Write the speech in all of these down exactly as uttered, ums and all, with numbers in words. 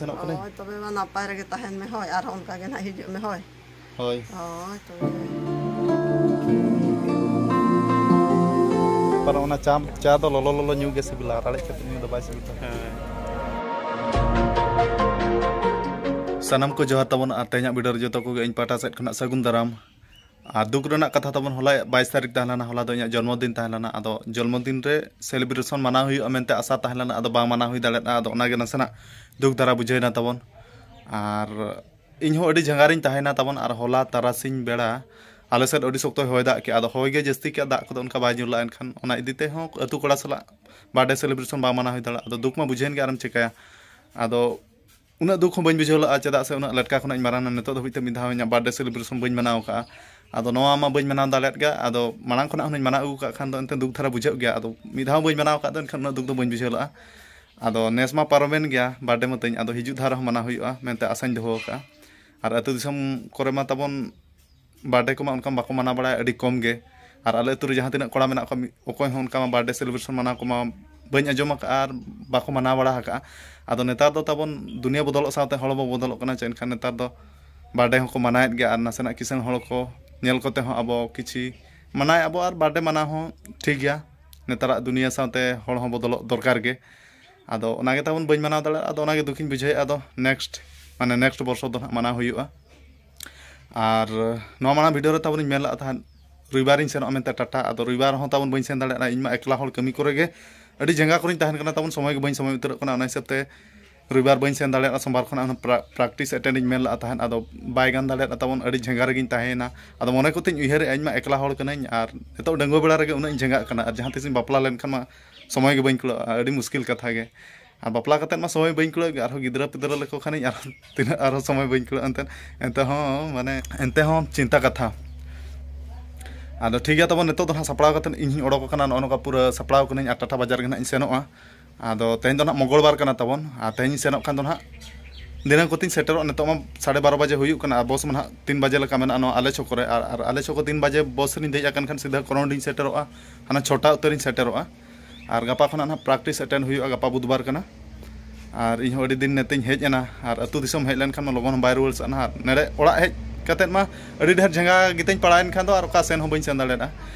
ᱥᱮᱱᱚᱜ ᱠᱟᱹᱱᱟᱹᱧ᱾ ᱦᱳᱭ, ᱛᱚᱵᱮ ᱢᱟ ᱱᱟᱯᱟᱭ ᱨᱮᱜᱮ ᱛᱟᱦᱮᱱ ᱢᱮ, ᱦᱳᱭ, ᱟᱨᱦᱚᱸ ᱚᱱᱠᱟ ᱜᱮ ᱱᱟᱦᱟᱜ ᱦᱤᱡᱩᱜ ᱢᱮ, ᱦᱳᱭ᱾ ᱦᱳᱭ᱾ ᱦᱳᱭ, ᱛᱚᱵᱮ᱾ ᱯᱟᱨ ᱚᱱᱟ ᱪᱟ, ᱪᱟ ᱫᱚ ᱞᱚᱞᱚ ᱞᱚᱞᱚ ᱧᱩ ᱜᱮ ᱥᱤᱵᱤᱞᱟ, ᱨᱟᱲᱮᱡ ᱠᱟᱛᱮ ᱧᱩ ᱫᱚ ᱵᱟᱭ ᱥᱤᱵᱤᱞᱟ᱾ ᱦᱮᱸ᱾ ᱥᱟᱱᱟᱢ ᱠᱚ ᱡᱚᱦᱟᱨ ᱛᱟᱵᱚᱱ, ᱟᱨ ᱛᱮᱦᱮᱧᱟᱜ video ᱨᱮ ᱡᱚᱛᱚ ᱠᱚᱜᱮ ᱤᱧ ᱯᱟᱦᱴᱟ ᱥᱮᱫ ᱠᱷᱚᱱᱟᱜ ᱥᱟᱹᱜᱩᱱ ᱫᱟᱨᱟᱢ᱾ ᱟᱨ ᱫᱩᱠ ᱨᱮᱱᱟᱜ ᱠᱟᱛᱷᱟ ᱛᱟᱵᱚᱱ, ᱦᱚᱞᱟ ᱵᱟᱭᱤᱥ ᱛᱟᱹᱨᱤᱠᱷ ᱛᱟᱦᱮᱸ ᱞᱮᱱᱟ, ᱦᱚᱞᱟ ᱫᱚ ᱤᱧᱟᱹᱜ ᱡᱚᱱᱢᱚ ᱫᱤᱱ ᱛᱟᱦᱮᱸ ᱞᱮᱱᱟ᱾ ᱟᱫᱚ ᱡᱚᱱᱢᱚ ᱫᱤᱱ ᱨᱮ celebration ᱢᱟᱱᱟᱣ ᱦᱩᱭᱩᱜᱼᱟ ᱢᱮᱱᱛᱮ ᱟᱥᱟ ᱛᱟᱦᱮᱸ ᱞᱮᱱᱟ, ᱟᱫᱚ ᱵᱟᱝ ᱢᱟᱱᱟᱣ ᱦᱩᱭ ᱫᱟᱲᱮᱭᱟᱫᱼᱟ᱾ ᱟᱫᱚ ᱚᱱᱟᱜᱮ ᱱᱟᱥᱮᱱᱟᱜ ᱫᱩᱠ ᱫᱷᱟᱨᱟ ᱵᱩᱡᱷᱟᱹᱣ ᱮᱱᱟ ᱛᱟᱵᱚᱱ᱾ ᱟᱨ ᱤᱧ ᱦᱚᱸ ᱟᱹᱰᱤ ᱡᱷᱟᱸᱜᱟ ᱨᱤᱧ ᱛᱟᱦᱮᱸᱭᱮᱱᱟ ᱛᱟᱵᱚᱱ᱾ ᱟᱨ ᱦᱚᱞᱟ ᱛᱟᱨᱟᱥᱤᱧ ᱵᱮᱲᱟ ᱟᱞᱮ ᱥᱮᱫ ᱟᱹᱰᱤ ᱥᱚᱠᱛᱚᱭ ᱦᱚᱭ ᱫᱟᱜ ᱠᱮᱜᱼᱟ᱾ ᱟᱫᱚ ᱦᱚᱭ ᱜᱮ ᱡᱟᱹᱥᱛᱤ ᱠᱮᱜᱼᱟ, ᱫᱟᱜ ᱠᱚᱫᱚ ᱚᱱᱠᱟ ᱵᱟᱭ ᱧᱩᱨ ᱞᱟᱜᱼᱟ᱾ ᱮᱱᱠᱷᱟᱱ ᱚᱱᱟ ᱤᱫᱤ ᱛᱮᱦᱚᱸ ᱟᱹᱛᱩ ᱠᱚᱲᱟ ᱥᱟᱞᱟᱜ birthday celebration ᱵᱟᱝ ᱢᱟᱱᱟᱣ ᱦᱩᱭ ᱫᱟᱲᱮᱭᱟᱜᱼᱟ᱾ ᱟᱫᱚ ᱫᱩᱠ ᱢᱟ ᱵᱩᱡᱷᱟᱹᱣᱮᱱ ᱜᱮ, ᱟᱨᱮᱢ ᱪᱤᱠᱟᱹᱭᱟ? ᱟᱫᱚ ᱩᱱᱟᱹᱜ ᱫᱩᱠ ᱦᱚᱸ ᱵᱟᱹᱧ ᱵᱩᱡᱷᱟᱹᱣ ᱞᱟᱜᱼᱟ, ᱪᱮᱫᱟᱜ ᱥᱮ ᱩᱱᱟᱹᱜ ᱞᱮᱴᱠᱟ ᱠᱷᱚᱱᱟᱜ ᱤᱧ ᱢᱟᱨᱟᱝ ᱮᱱᱟ, ᱱᱤᱛᱚᱜ ᱫᱷᱟᱹᱵᱤᱡ ᱛᱮ ᱢᱤᱫ ᱫᱷᱟᱣ ᱤᱧᱟᱹᱜ birthday celebration ᱵᱟᱹᱧ ᱢᱟᱱᱟᱣ ᱟᱠᱟᱫᱼᱟ᱾ ᱟᱫᱚ ᱱᱚᱣᱟ ᱢᱟ ᱵᱟᱹᱧ ᱢᱟᱱᱟᱣ ᱫᱟᱲᱮᱭᱟᱫ ᱜᱮᱭᱟ᱾ ᱟᱫᱚ ᱢᱟᱲᱟᱝ ᱠᱷᱚᱱᱟᱜ ᱦᱚᱸᱧ ᱢᱟᱱᱟᱣ ᱟᱹᱜᱩ ᱠᱟᱜ ᱠᱷᱟᱱ ᱫᱚ ᱮᱱᱛᱮ ᱫᱩᱠ ᱫᱷᱟᱨᱟ ᱵᱩᱡᱷᱟᱹᱜ ᱜᱮᱭᱟ᱾ ᱟᱫᱚ ᱢᱤᱫ ᱫᱷᱟᱣ ᱵᱟᱹᱧ ᱢᱟᱱᱟᱣ ᱟᱠᱟᱫ ᱫᱚ ᱮᱱᱠᱷᱟᱱ ᱩᱱᱟᱹᱜ ᱫᱩᱠ ᱫᱚ ᱵᱟᱹᱧ ᱵᱩᱡᱷᱟᱹᱣ ᱞᱟᱜᱼᱟ᱾ ᱟᱫᱚ ᱱᱮᱥ ᱢᱟ ᱯᱟᱨᱚᱢᱮᱱ ᱜᱮᱭᱟ birthday ᱢᱟ ᱛᱤᱧ, ᱟᱫᱚ ᱦᱤᱡᱩᱜ ᱫᱷᱟᱣ ᱨᱮᱦᱚᱸ ᱢᱟᱱᱟᱣ ᱦᱩᱭᱩᱜᱼᱟ ᱢᱮᱱᱛᱮ ᱟᱥᱟᱧ ᱫᱚᱦᱚ ᱟᱠᱟᱫᱼᱟ᱾ ᱟᱨ ᱟᱹᱛᱩ ᱫᱤᱥᱚᱢ ᱠᱚᱨᱮ ᱢᱟ ᱛᱟᱵᱚᱱ birthday ᱠᱚᱢᱟ ᱚᱱᱠᱟ ᱵᱟᱠᱚ ᱢᱟᱱᱟᱣ ᱵᱟᱲᱟᱭᱟ, ᱟᱹᱰᱤ ᱠᱚᱢ ᱜᱮ᱾ ᱟᱨ ᱟᱞᱮ ᱟᱹᱛᱩ ᱨᱮ ᱡᱟᱦᱟᱸ ᱛᱤᱱᱟᱹᱜ ᱠᱚᱲᱟ ᱢᱮᱱᱟᱜ ᱠᱚᱣᱟ, ᱢᱤ-, ᱚᱠᱚᱭ ᱦᱚᱸ ᱚᱱᱠᱟ ᱢᱟ birthday celebration ᱢᱟᱱᱟᱣ ᱠᱚᱢᱟ ᱵᱟᱹᱧ ᱟᱸᱡᱚᱢ ᱟᱠᱟᱫᱼᱟ ᱟᱨ ᱵᱟᱠᱚ ᱢᱟᱱᱟᱣ ᱵᱟᱲᱟ ᱟᱠᱟᱫᱼᱟ᱾ ᱟᱫᱚ ᱱᱮᱛᱟᱨ ᱫᱚ ᱛᱟᱵᱚᱱ ᱫᱩᱱᱤᱭᱟᱹ ᱵᱚᱫᱚᱞᱚᱜ ᱥᱟᱶᱛᱮ ᱦᱚᱲ ᱵᱚ ᱵᱚᱫᱚᱞᱚᱜ ᱠᱟᱱᱟ, ᱪᱮ ᱮᱱᱠᱷᱟᱱ ᱱᱮᱛᱟᱨ ᱫᱚ birthday ᱦᱚᱸᱠᱚ ᱢᱟᱱᱟᱣᱮᱫ ᱜᱮᱭᱟ᱾ ᱟᱨ ᱱᱟᱥᱮᱱᱟᱜ ᱠᱤᱥᱟᱹᱬ ᱦᱚᱲ ᱠᱚ ᱧᱮᱞ ᱠᱚᱛᱮ ᱦᱚᱸ ᱟᱵᱚ ᱠᱤᱪᱷᱤ ᱢᱟᱱᱟᱣᱮᱫ ᱟᱵᱚ, ᱟᱨ birthday ᱢᱟᱱᱟᱣ ᱦᱚᱸ ᱴᱷᱤᱠ ᱜᱮᱭᱟ᱾ ᱱᱮᱛᱟᱨᱟᱜ ᱫᱩᱱᱤᱭᱟᱹ ᱥᱟᱶᱛᱮ ᱦᱚᱲ ᱦᱚᱸ ᱵᱚᱫᱚᱞᱚᱜ ᱫᱚᱨᱠᱟᱨ ᱜᱮ᱾ ᱟᱫᱚ ᱚᱱᱟᱜᱮ ᱛᱟᱵᱚᱱ ᱵᱟᱹᱧ ᱢᱟᱱᱟᱣ ᱫᱟᱲᱮᱭᱟᱜᱼᱟ᱾ ᱟᱫᱚ ᱚᱱᱟᱜᱮ ᱫᱩᱠᱷᱤᱧ ᱵᱩᱡᱷᱟᱹᱣᱮᱫᱼᱟ᱾ ᱟᱫᱚ next, ᱢᱟᱱᱮ next ᱵᱚᱨᱥᱚ ᱫᱚ ᱦᱟᱸᱜ ᱢᱟᱱᱟᱣ ᱦᱩᱭᱩᱜᱼᱟ᱾ ᱟᱨ ᱱᱚᱣᱟ ᱢᱟᱲᱟᱝ video ᱨᱮ ᱛᱟᱵᱚᱱᱤᱧ ᱢᱮᱱ ᱞᱮᱫ ᱛᱟᱦᱮᱸᱫ ᱨᱚᱵᱤᱵᱟᱨᱤᱧ ᱥᱮᱱᱚᱜᱼᱟ ᱢᱮᱱᱛᱮ ᱴᱟᱴᱟ᱾ ᱟᱫᱚ ᱨᱚᱵᱤᱵᱟᱨ ᱦᱚᱸ ᱛᱟᱵᱚᱱ ᱵᱟᱹᱧ ᱥᱮᱱ ᱫᱟᱲᱮᱭᱟᱜᱼᱟ, ᱤᱧ ᱢᱟ ᱮᱠᱞᱟ ᱦᱚᱲ ᱠᱟᱹᱢᱤ ᱠᱚᱨᱮ ᱜᱮ ᱟᱹᱰᱤ ᱡᱟᱸᱜᱟ ᱠᱚᱨᱮᱧ ᱛᱟᱦᱮᱱ ᱠᱟᱱᱟ ᱛᱟᱵᱚᱱ, ᱥᱚᱢᱚᱭ ᱜᱮ ᱵᱟᱹᱧ ᱥᱚᱢᱚᱭ ᱩᱛᱟᱹᱨᱚᱜ ᱠᱟᱱᱟ᱾ ᱚᱱᱟ ᱦᱤᱥᱟᱹᱵ ᱛᱮ ᱨᱚᱵᱤᱵᱟᱨ ᱵᱟᱹᱧ ᱥᱮᱱ ᱫᱟᱲᱮᱭᱟᱜᱼᱟ᱾ ᱥᱳᱢᱵᱟᱨ ᱠᱷᱚᱱᱟᱜ ᱦᱚᱸ pra-, practice attend ᱤᱧ ᱢᱮᱱ ᱞᱮᱫ ᱛᱟᱦᱮᱸᱫ, ᱟᱫᱚ ᱵᱟᱭ ᱜᱟᱱ ᱫᱟᱲᱮᱭᱟᱫᱼᱟ ᱛᱟᱵᱚᱱ, ᱟᱹᱰᱤ ᱡᱷᱟᱸᱜᱟ ᱨᱮᱜᱮᱧ ᱛᱟᱦᱮᱸᱭᱮᱱᱟ᱾ ᱟᱫᱚ ᱢᱚᱱᱮ ᱠᱚᱛᱮᱧ ᱩᱭᱦᱟᱹᱨᱮᱫᱼᱟ, ᱤᱧ ᱢᱟ ᱮᱠᱞᱟ ᱦᱚᱲ ᱠᱟᱹᱱᱟᱹᱧ ᱟᱨ ᱱᱤᱛᱚᱜ ᱰᱟᱺᱜᱩᱣᱟᱹ ᱵᱮᱲᱟ ᱨᱮᱜᱮ ᱩᱱᱟᱹᱜ ᱤᱧ ᱡᱷᱟᱸᱜᱟᱜ ᱠᱟᱱᱟ, ᱟᱨ ᱡᱟᱦᱟᱸ ᱛᱤᱥᱤᱧ ᱵᱟᱯᱞᱟ ᱞᱮᱱᱠᱷᱟᱱ ᱢᱟ ᱥᱚᱢᱚᱭ ᱜᱮ ᱵᱟᱹᱧ ᱠᱩᱲᱟᱹᱜᱼᱟ, ᱟᱹᱰᱤ ᱢᱩᱥᱠᱤᱞ ᱠᱟᱛᱷᱟ ᱜᱮ᱾ ᱟᱨ ᱵᱟᱯᱞᱟ ᱠᱟᱛᱮᱫ ᱢᱟ ᱥᱚᱢᱚᱭ ᱵᱟᱹᱧ ᱠᱩᱲᱟᱹᱜ ᱜᱮ, ᱟᱨᱦᱚᱸ ᱜᱤᱫᱽᱨᱟᱹ ᱯᱤᱫᱽᱨᱟᱹ ᱞᱮᱠᱚ ᱠᱷᱟᱱᱤᱧ ᱟᱨᱦᱚᱸ ᱛᱤᱱᱟᱹᱜ ᱟᱨᱦᱚᱸ ᱥᱚᱢᱚᱭ ᱵᱟᱹᱧ ᱠᱩᱲᱟᱹᱜᱼᱟ ᱮᱱᱛᱮᱫ, ᱮᱱᱛᱮ ᱦᱚᱸ ᱢᱟᱱᱮ ᱮᱱᱛᱮ ᱦᱚᱸ ᱪᱤᱱᱛᱟ ᱠᱟᱛᱷᱟ᱾ ᱟᱫᱚ ᱴᱷᱤᱠ ᱜᱮᱭᱟ ᱛᱟᱵᱚᱱ, ᱱᱤᱛᱚᱜ ᱫᱚ ᱦᱟᱸᱜ ᱥᱟᱯᱲᱟᱣ ᱠᱟᱛᱮᱫ ᱤᱧ ᱦᱚᱸᱧ ᱚᱰᱚᱠ ᱟᱠᱟᱱᱟ, ᱱᱚᱜᱼᱚ ᱱᱚᱝᱠᱟ ᱯᱩᱨᱟᱹ ᱥᱟᱯᱲᱟᱣ ᱠᱟᱹᱱᱟᱹᱧ ᱟᱨ ᱴᱟᱴᱟ ᱵᱟᱡᱟᱨ ᱜᱮ ᱱᱟᱦᱟᱜ ᱤᱧ ᱥᱮᱱᱚᱜᱼᱟ᱾ ᱟᱫᱚ ᱛᱮᱦᱮᱧ ᱫᱚ ᱱᱟᱦᱟᱜ ᱢᱚᱝᱜᱚᱞ ᱵᱟᱨ ᱠᱟᱱᱟ ᱛᱟᱵᱚᱱ, ᱟᱨ ᱛᱮᱦᱮᱧ ᱤᱧ ᱥᱮᱱᱚᱜ ᱠᱷᱟᱱ ᱫᱚ ᱱᱟᱦᱟᱜ ᱫᱷᱤᱱᱟᱹᱝ ᱠᱚᱛᱮᱧ ᱥᱮᱴᱮᱨᱚᱜᱼᱟ᱾ ᱱᱤᱛᱚᱜ ᱢᱟ ᱥᱟᱲᱮ ᱵᱟᱨᱚ ᱵᱟᱡᱮ ᱦᱩᱭᱩᱜ ᱠᱟᱱᱟ, ᱟᱨ ᱵᱚᱥ ᱢᱟ ᱱᱟᱦᱟᱜ ᱛᱤᱱ ᱵᱟᱡᱮ ᱞᱮᱠᱟ ᱢᱮᱱᱟᱜᱼᱟ ᱱᱚᱣᱟ ᱟᱞᱮ ᱪᱷᱚᱠᱚ ᱨᱮ, ᱟᱨ, ᱟᱨ ᱟᱞᱮ ᱪᱷᱚᱠᱚ ᱛᱤᱱ ᱵᱟᱡᱮ ᱵᱚᱥ ᱨᱤᱧ ᱫᱮᱡ ᱟᱠᱟᱱ ᱠᱷᱟᱱ ᱥᱤᱫᱷᱟᱹ ᱠᱚᱨᱚᱱᱰᱤᱧ ᱥᱮᱴᱮᱨᱚᱜᱼᱟ, ᱦᱟᱱᱟ ᱪᱷᱚᱴᱟ ᱩᱛᱟᱹᱨᱤᱧ ᱥᱮᱴᱮᱨᱚᱜᱼᱟ᱾ ᱟᱨ ᱜᱟᱯᱟ ᱠᱷᱚᱱᱟᱜ ᱱᱟᱦᱟᱜ practice attend ᱦᱩᱭᱩᱜᱼᱟ, ᱜᱟᱯᱟ ᱵᱩᱫᱷᱵᱟᱨ ᱠᱟᱱᱟ᱾ ᱟᱨ ᱤᱧ ᱦᱚᱸ ᱟᱹᱰᱤ ᱫᱤᱱ ᱱᱮᱛᱮᱧ ᱦᱮᱡ ᱮᱱᱟ, ᱟᱨ ᱟᱹᱛᱩ ᱫᱤᱥᱚᱢ ᱦᱮᱡ ᱞᱮᱱᱠᱷᱟᱱ ᱢᱟ ᱞᱚᱜᱚᱱ ᱦᱚᱸ ᱵᱟᱭ ᱨᱩᱣᱟᱹᱲ ᱥᱟᱱᱟ᱾ ᱟᱨ ᱱᱮᱰᱮ ᱚᱲᱟᱜ ᱦᱮᱡ ᱠᱟᱛᱮᱫ ᱢᱟ ᱟᱹᱰᱤ ᱰᱷᱮᱨ ᱡᱷᱟᱸᱜᱟ ᱜᱮᱛᱮᱧ ᱯᱟᱲᱟᱣᱮᱱ ᱠᱷᱟᱱ ᱫᱚ ᱟᱨ ᱚᱠᱟ ᱥᱮᱱ ᱦᱚᱸ ᱵᱟᱹᱧ ᱥᱮᱱ ᱫᱟᱲᱮᱭᱟᱜᱼᱟ᱾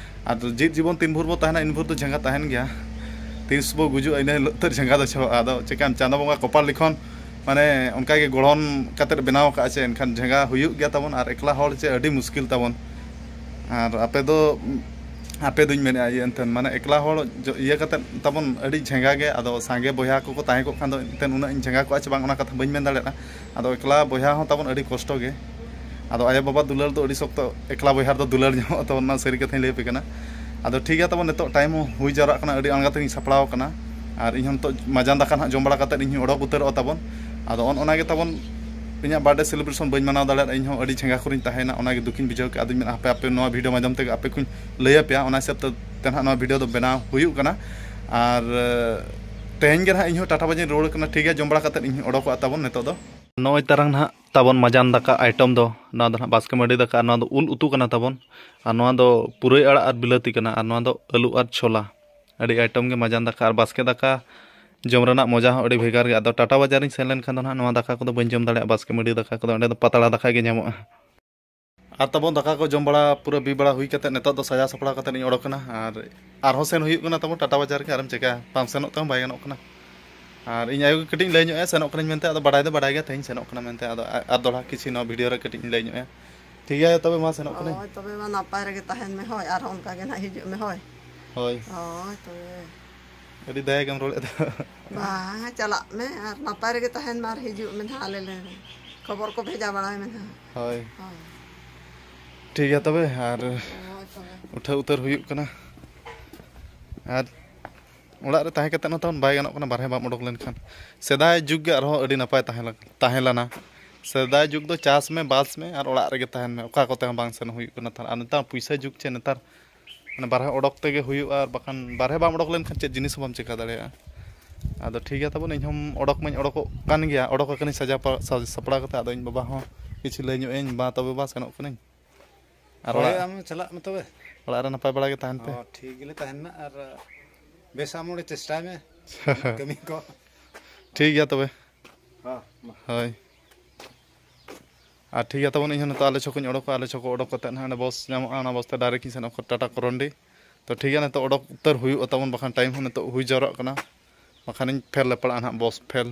ᱟᱨ ᱡᱤᱣᱮᱫ ᱡᱤᱵᱚᱱ ᱛᱤᱱ ᱵᱷᱳᱨ ᱵᱚ ᱛᱟᱦᱮᱱᱟ, ᱤᱱ ᱵᱷᱳᱨ ᱫᱚ ᱡᱷᱟᱸᱜᱟ ᱛᱟᱦᱮᱱ ᱜᱮᱭᱟ᱾ ᱛᱤᱥ ᱵᱚ ᱜᱩᱡᱩᱜᱼᱟ, ᱤᱱᱟᱹ ᱦᱤᱞᱳᱜ ᱛᱮ ᱡᱷᱟᱸᱜᱟ ᱫᱚ ᱪᱟᱵᱟᱜᱼᱟ᱾ ᱟᱫᱚ ᱪᱮᱠᱟᱢ, ᱪᱟᱸᱫᱚ ᱵᱚᱸᱜᱟ ᱠᱚᱯᱟᱞ ᱞᱤᱠᱷᱚᱱ ᱢᱟᱱᱮ ᱚᱱᱠᱟ ᱜᱮ ᱜᱚᱲᱦᱚᱱ ᱠᱟᱛᱮᱫ ᱵᱮᱱᱟᱣ ᱟᱠᱟᱫᱼᱟ ᱪᱮ, ᱮᱱᱠᱷᱟᱱ ᱡᱷᱟᱸᱜᱟ ᱦᱩᱭᱩᱜ ᱜᱮᱭᱟ ᱛᱟᱵᱚᱱ᱾ ᱟᱨ ᱮᱠᱞᱟ ᱦᱚᱲ ᱪᱮ ᱟᱹᱰᱤ ᱢᱩᱥᱠᱤᱞ ᱛᱟᱵᱚᱱ᱾ ᱟᱨ ᱟᱯᱮ ᱫᱚ, ᱟᱯᱮ ᱫᱩᱧ ᱢᱮᱱᱮᱫᱼᱟ, ᱤᱭᱟᱹ ᱮᱱᱛᱮᱫ ᱢᱟᱱᱮ ᱮᱠᱞᱟ ᱦᱚᱲ ᱡᱚ-, ᱤᱭᱟᱹ ᱠᱟᱛᱮᱫ ᱛᱟᱵᱚᱱ ᱟᱹᱰᱤ ᱡᱷᱟᱸᱜᱟ ᱜᱮ᱾ ᱟᱫᱚ ᱥᱟᱸᱜᱮ ᱵᱚᱭᱦᱟ ᱠᱚᱠᱚ ᱛᱟᱦᱮᱸ ᱠᱚᱜ ᱠᱷᱟᱱ ᱫᱚ ᱮᱱᱛᱮᱫ ᱩᱱᱟᱹᱜ ᱤᱧ ᱡᱷᱟᱸᱜᱟ ᱠᱚᱜᱼᱟ ᱪᱮ ᱵᱟᱝ, ᱚᱱᱟ ᱠᱟᱛᱷᱟ ᱵᱟᱹᱧ ᱢᱮᱱ ᱫᱟᱲᱮᱭᱟᱜᱼᱟ᱾ ᱟᱫᱚ ᱮᱠᱞᱟ ᱵᱚᱭᱦᱟ ᱦᱚᱸ ᱛᱟᱵᱚᱱ ᱟᱹᱰᱤ ᱠᱚᱥᱴᱚ ᱜᱮ᱾ ᱟᱫᱚ ᱟᱭᱳᱼᱵᱟᱵᱟ ᱫᱩᱞᱟᱹᱲ ᱫᱚ ᱟᱹᱰᱤ ᱥᱚᱠᱛᱚ ᱮᱠᱞᱟ ᱵᱚᱭᱦᱟ ᱨᱮᱫᱚ ᱫᱩᱞᱟᱹᱲ ᱧᱟᱢᱚᱜᱼᱟ ᱛᱟᱵᱚᱱ, ᱚᱱᱟ ᱥᱟᱹᱨᱤ ᱠᱟᱛᱷᱟᱧ ᱞᱟᱹᱭ ᱟᱯᱮ ᱠᱟᱱᱟ᱾ ᱟᱫᱚ ᱴᱷᱤᱠ ᱜᱮᱭᱟ ᱛᱟᱵᱚᱱ, ᱱᱤᱛᱚᱜ ᱴᱟᱭᱤᱢ ᱦᱚᱸ ᱦᱩᱭ ᱡᱟᱣᱨᱟᱜ ᱠᱟᱱᱟ, ᱟᱹᱰᱤ ᱟᱬᱜᱟᱛ ᱤᱧ ᱥᱟᱯᱲᱟᱣ ᱟᱠᱟᱱᱟ᱾ ᱟᱨ ᱤᱧ ᱦᱚᱸ ᱱᱤᱛᱚᱜ ᱢᱟᱡᱟᱱ ᱫᱟᱠᱟ ᱱᱟᱦᱟᱜ ᱡᱚᱢ ᱵᱟᱲᱟ ᱠᱟᱛᱮᱫ ᱤᱧ ᱦᱚᱸ ᱚᱰᱚᱠ ᱩᱛᱟᱹᱨᱚᱜᱼᱟ ᱛᱟᱵᱚᱱ᱾ ᱟᱫᱚ ᱚᱱ ᱚᱱᱟ ᱜᱮ ᱛᱟᱵᱚᱱ, ᱤᱧᱟᱹᱜ ᱵᱟᱨᱛᱷᱰᱮ ᱥᱮᱞᱤᱵᱨᱮᱥᱚᱱ ᱵᱟᱹᱧ ᱢᱟᱱᱟᱣ ᱫᱟᱲᱮᱭᱟᱜᱼᱟ, ᱤᱧ ᱦᱚᱸ ᱟᱹᱰᱤ ᱡᱷᱟᱸᱜᱟ ᱠᱚᱨᱮᱧ ᱛᱟᱦᱮᱸᱭᱮᱱᱟ, ᱚᱱᱟ ᱜᱮ ᱫᱩᱠᱤᱧ ᱵᱩᱡᱷᱟᱹᱣ ᱠᱮᱫᱼᱟ᱾ ᱟᱫᱚᱧ ᱢᱮᱱᱟ ᱦᱟᱯᱮ, ᱟᱯᱮ ᱱᱚᱣᱟ ᱵᱷᱤᱰᱤᱭᱳ ᱢᱟᱫᱽᱫᱷᱚᱢ ᱛᱮᱜᱮ ᱟᱯᱮ ᱠᱚᱧ ᱞᱟᱹᱭ ᱟᱯᱮᱭᱟ, ᱚᱱᱟ ᱦᱤᱥᱟᱹᱵ ᱛᱮ ᱛᱮ ᱱᱟᱦᱟᱜ ᱱᱚᱣᱟ ᱵᱷᱤᱰᱤᱭᱳ ᱫᱚ ᱵᱮᱱᱟᱣ ᱦᱩᱭᱩᱜ ᱠᱟᱱᱟ᱾ ᱟᱨ ᱛᱮᱦᱮᱧ ᱜᱮ ᱱᱟᱦᱟᱜ ᱤᱧ ᱦᱚᱸ ᱴᱟᱴᱟ ᱵᱟᱡᱟᱧ ᱨᱩᱣᱟᱹᱲ ᱠᱟᱱᱟ᱾ ᱴᱷᱤᱠ ᱜᱮᱭᱟ, ᱡᱚᱢ ᱵᱟᱲᱟ ᱠᱟᱛᱮᱫ ᱤᱧ ᱦᱚᱸ ᱚᱰᱚᱠᱚᱜᱼᱟ ᱛᱟᱵᱚᱱ ᱱᱤᱛᱚᱜ ᱫᱚ᱾ ᱱᱚᱜᱼᱚᱭ ᱛᱟᱨᱟᱝ ᱱᱟᱦᱟᱜ ᱛᱟᱵᱚᱱ ᱢᱟᱡᱟᱱ ᱫᱟᱠᱟ ᱟᱭᱴᱮᱢ ᱫᱚ, ᱱᱚᱣᱟ ᱫᱚ ᱱᱟᱦᱟᱜ ᱵᱟᱥᱠᱮ ᱢᱟᱹᱰᱤ ᱫᱟᱠᱟ, ᱟᱨ ᱱᱚᱣᱟ ᱫᱚ ᱩᱞ ᱩᱛᱩ ᱠᱟᱱᱟ ᱛᱟᱵᱚᱱ, ᱟᱨ ᱱᱚᱣᱟ ᱫᱚ ᱯᱩᱨᱟᱹᱭ ᱟᱲᱟᱜ ᱟᱨ ᱵᱤᱞᱟᱹᱛᱤ ᱠᱟᱱᱟ, ᱟᱨ ᱱᱚᱣᱟ ᱫᱚ ᱟᱹᱞᱩ ᱟᱨ ᱪᱷᱳᱞᱟ᱾ ᱟᱹᱰᱤ ᱟᱭᱴᱮᱢ ᱜᱮ ᱢᱟᱡᱟᱱ ᱫᱟᱠᱟ ᱟᱨ ᱵᱟᱥᱠᱮ ᱫᱟᱠᱟ ᱡᱚᱢ ᱨᱮᱱᱟᱜ ᱢᱚᱡᱟ ᱦᱚᱸ ᱟᱹᱰᱤ ᱵᱷᱮᱜᱟᱨ ᱜᱮᱭᱟ᱾ ᱟᱫᱚ ᱴᱟᱴᱟ ᱵᱟᱡᱟᱨᱤᱧ ᱥᱮᱱ ᱞᱮᱱᱠᱷᱟᱱ ᱫᱚ ᱱᱟᱦᱟᱜ ᱱᱚᱣᱟ ᱫᱟᱠᱟ ᱠᱚᱫᱚ ᱵᱟᱹᱧ ᱡᱚᱢ ᱫᱟᱲᱮᱭᱟᱜᱼᱟ, ᱵᱟᱥᱠᱮ ᱢᱟᱹᱰᱤ ᱫᱟᱠᱟ ᱠᱚᱫᱚ᱾ ᱚᱸᱰᱮ ᱫᱚ ᱯᱟᱛᱲᱟ ᱫᱟᱠᱟ ᱜᱮ ᱧᱟᱢᱚᱜᱼᱟ᱾ ᱟᱨ ᱛᱟᱵᱚᱱ ᱫᱟᱠᱟ ᱠᱚ ᱡᱚᱢ ᱵᱟᱲᱟ, ᱯᱩᱨᱟᱹ ᱵᱤ ᱵᱟᱲᱟ ᱦᱩᱭ ᱠᱟᱛᱮᱫ ᱱᱤᱛᱚᱜ ᱫᱚ ᱥᱟᱡᱟᱣ ᱥᱟᱯᱲᱟᱣ ᱠᱟᱛᱮᱫ ᱤᱧ ᱚᱰᱚᱠ ᱮᱱᱟ᱾ ᱟᱨ ᱟᱨᱦᱚᱸ ᱥᱮᱱ ᱦᱩᱭᱩᱜ ᱠᱟᱱᱟ ᱛᱟᱵᱚᱱ ᱴᱟᱴᱟ ᱵᱟᱡᱟᱨ ᱜᱮ, ᱟᱨᱮᱢ ᱪᱮᱠᱟᱭᱟ, ᱵᱟᱢ ᱥᱮᱱᱚᱜ ᱛᱮᱦᱚᱸ ᱵᱟᱭ ᱜᱟᱱᱚᱜ ᱠᱟᱱᱟ᱾ ᱟᱨ ᱤᱧ ᱟᱭᱳ ᱜᱮ ᱠᱟᱹᱴᱤᱡ ᱤᱧ ᱞᱟᱹᱭ ᱧᱚᱜ ᱟᱭᱟ, ᱥᱮᱱᱚᱜ ᱠᱟᱹᱱᱟᱹᱧ ᱢᱮᱱᱛᱮ᱾ ᱟᱫᱚ ᱵᱟᱰᱟᱭ ᱫᱚ ᱵᱟᱰᱟᱭ ᱜᱮᱭᱟ, ᱛᱮᱦᱮᱧ ᱥᱮᱱᱚᱜ ᱠᱟᱱᱟ ᱢᱮᱱᱛᱮ᱾ ᱟᱫᱚ ᱟ-, ᱟᱨ ᱫᱚᱦᱲᱟ ᱠᱤᱪᱷᱤ ᱱᱚᱣᱟ ᱵᱷᱤᱰᱤᱭᱳ ᱨᱮ ᱠᱟᱹᱴᱤᱡ ᱤᱧ ᱞᱟᱹᱭ ᱧᱚᱜ ᱟᱭᱟ᱾ ᱴᱷᱤᱠ ᱜᱮᱭᱟ, ᱛᱚᱵᱮ ᱢᱟ ᱥᱮᱱᱚᱜ ᱠᱟᱹᱱᱟᱹᱧ᱾ ᱦᱳᱭ, ᱛᱚᱵᱮ ᱢᱟ ᱱᱟᱯᱟᱭ ᱨᱮᱜᱮ ᱛᱟᱦᱮᱱ ᱢᱮ᱾ ᱦᱳᱭ, ᱟᱨᱦᱚᱸ ᱚᱱᱠᱟ ᱜᱮ ᱱᱟᱦᱟᱜ ᱦᱤᱡᱩᱜ ᱢᱮ᱾ ᱦᱳᱭ᱾ ᱦᱳᱭ᱾ ᱦᱳᱭ, ᱛᱚᱵᱮ᱾ ᱟᱹᱰᱤ ᱫᱟᱭᱟ ᱜᱮᱢ ᱨᱚᱲᱮᱫ ᱫᱚ᱾ ᱵᱟᱝ, ᱪᱟᱞᱟᱜ ᱢᱮ ᱟᱨ ᱱᱟᱯᱟᱭ ᱨᱮᱜᱮ ᱛᱟᱦᱮᱱ ᱢᱮ ᱟᱨ ᱦᱤᱡᱩᱜ ᱢᱮ ᱱᱟᱦᱟᱜ, ᱟᱞᱮ ᱞᱮ ᱠᱷᱚᱵᱚᱨ ᱠᱚ ᱵᱷᱮᱡᱟ ᱵᱟᱲᱟᱭ ᱢᱮ ᱱᱟᱦᱟᱜ᱾ ᱦᱳᱭ᱾ ᱦᱳᱭ᱾ ᱴᱷᱤᱠ ᱜᱮᱭᱟ ᱛᱚᱵᱮ, ᱟᱨ ᱦᱳᱭ ᱛᱚᱵᱮ᱾ ᱩᱴᱷᱟᱹᱣ ᱩᱛᱟᱹᱨ ᱦᱩᱭᱩᱜ ᱠᱟᱱᱟ᱾ ᱟᱨ ᱚᱲᱟᱜ ᱨᱮ ᱛᱟᱦᱮᱸ ᱠᱟᱛᱮᱫ ᱦᱚᱸ ᱛᱟᱵᱚᱱ ᱵᱟᱭ ᱜᱟᱱᱚᱜ ᱠᱟᱱᱟ, ᱵᱟᱨᱦᱮ ᱵᱟᱢ ᱚᱰᱚᱠ ᱞᱮᱱᱠᱷᱟᱱ᱾ ᱥᱮᱫᱟᱭ ᱡᱩᱜᱽ ᱜᱮ ᱟᱨᱦᱚᱸ ᱟᱹᱰᱤ ᱱᱟᱯᱟᱭ ᱛᱟᱦᱮᱸ ᱞᱮᱱ-, ᱛᱟᱦᱮᱸ ᱞᱮᱱᱟ᱾ ᱥᱮᱫᱟᱭ ᱡᱩᱜᱽ ᱫᱚ ᱪᱟᱥ ᱢᱮ, ᱵᱟᱥ ᱢᱮ ᱟᱨ ᱚᱲᱟᱜ ᱨᱮᱜᱮ ᱛᱟᱦᱮᱱ ᱢᱮ, ᱚᱠᱟ ᱠᱚᱛᱮ ᱦᱚᱸ ᱵᱟᱝ ᱥᱮᱱ ᱦᱩᱭᱩᱜ ᱠᱟᱱᱟ᱾ ᱛᱟᱦᱞᱮ ᱟᱨ ᱱᱮᱛᱟᱨ ᱯᱩᱭᱥᱟᱹ ᱡᱩᱜᱽ ᱪᱮ, ᱱᱮᱛᱟᱨ ᱢᱟᱱᱮ ᱵᱟᱨᱦᱮ ᱚᱰᱚᱠ ᱛᱮᱜᱮ ᱦᱩᱭᱩᱜᱼᱟ, ᱟᱨ ᱵᱟᱠᱷᱟᱱ ᱵᱟᱨᱦᱮ ᱵᱟᱢ ᱚᱰᱚᱠ ᱞᱮᱱᱠᱷᱟᱱ ᱪᱮᱫ ᱡᱤᱱᱤᱥ ᱦᱚᱸ ᱵᱟᱢ ᱪᱮᱠᱟ ᱫᱟᱲᱮᱭᱟᱜᱼᱟ᱾ ᱟᱫᱚ ᱴᱷᱤᱠ ᱜᱮᱭᱟ ᱛᱟᱵᱚᱱ, ᱤᱧ ᱦᱚᱸ ᱚᱰᱚᱠ ᱢᱟᱧ ᱚᱰᱚᱠᱚᱜ ᱠᱟᱱ ᱜᱮᱭᱟ, ᱚᱰᱚᱠ ᱟᱠᱟᱱᱟᱧ ᱥᱟᱡᱟᱣ ᱯᱟ-, ᱥᱟᱡ-, ᱥᱟᱯᱲᱟᱣ ᱠᱟᱛᱮ᱾ ᱟᱫᱚ ᱤᱧ ᱵᱟᱵᱟ ᱦᱚᱸ ᱠᱤᱪᱷᱩ ᱞᱟᱹᱭ ᱧᱚᱜ ᱟᱹᱧ, "ᱵᱟ ᱛᱚᱵᱮ ᱵᱟ, ᱥᱮᱱᱚᱜ ᱠᱟᱹᱱᱟᱹᱧ᱾" ᱟᱨ ᱦᱳᱭ, ᱚᱲᱟᱜ, ᱟᱢ ᱪᱟᱞᱟᱜ ᱢᱮ ᱛᱚᱵᱮ᱾ ᱚᱲᱟᱜ ᱨᱮ ᱱᱟᱯᱟᱭ ᱵᱟᱲᱟ ᱜᱮ ᱛᱟᱦᱮᱱ ᱯᱮ᱾ ᱦᱚᱸ, ᱴᱷᱤᱠ ᱜᱮᱞᱮ ᱛᱟᱦᱮᱱᱟ, ᱟᱨ ᱵᱮᱥ ᱟᱢ ᱚᱸᱰᱮ ᱪᱮᱥᱴᱟᱭ ᱢᱮ ᱠᱟᱹᱢᱤ ᱠᱚ᱾ ᱴᱷᱤᱠ ᱜᱮᱭᱟ ᱛᱚᱵᱮ᱾ ᱦᱳᱭ᱾ ᱟᱨ ᱴᱷᱤᱠ ᱜᱮᱭᱟ ᱛᱟᱵᱚᱱ, ᱤᱧ ᱦᱚᱸ ᱱᱤᱛᱚᱜ ᱟᱞᱮ ᱪᱷᱚᱠ ᱤᱧ ᱚᱰᱚᱠᱚᱜᱼᱟ᱾ ᱟᱞᱮ ᱪᱷᱚᱠ ᱚᱰᱚᱠ ᱠᱟᱛᱮ ᱱᱟᱦᱟᱜ ᱚᱸᱰᱮ ᱵᱚᱥ ᱧᱟᱢᱚᱜᱼᱟ, ᱚᱱᱟ ᱵᱚᱥ ᱛᱮ ᱰᱟᱭᱨᱮᱠᱴ ᱤᱧ ᱥᱮᱱᱚᱜᱼᱟ ᱴᱟᱴᱟ ᱠᱚᱨᱚᱱᱰᱤ᱾ ᱛᱚ ᱴᱷᱤᱠ ᱜᱮᱭᱟ, ᱱᱤᱛᱚᱜ ᱚᱰᱚᱠ ᱩᱛᱟᱹᱨ ᱦᱩᱭᱩᱜᱼᱟ ᱛᱟᱵᱚᱱ, ᱵᱟᱠᱷᱟᱱ ᱴᱟᱭᱤᱢ ᱦᱚᱸ ᱱᱤᱛᱚᱜ ᱦᱩᱭ ᱡᱟᱣᱨᱟᱜ ᱠᱟᱱᱟ, ᱵᱟᱠᱷᱟᱱᱤᱧ ᱯᱷᱮᱞ ᱞᱮ ᱯᱟᱲᱟᱜᱼᱟ ᱱᱟᱦᱟᱜ, ᱵᱚᱥ ᱯᱷᱮᱞ᱾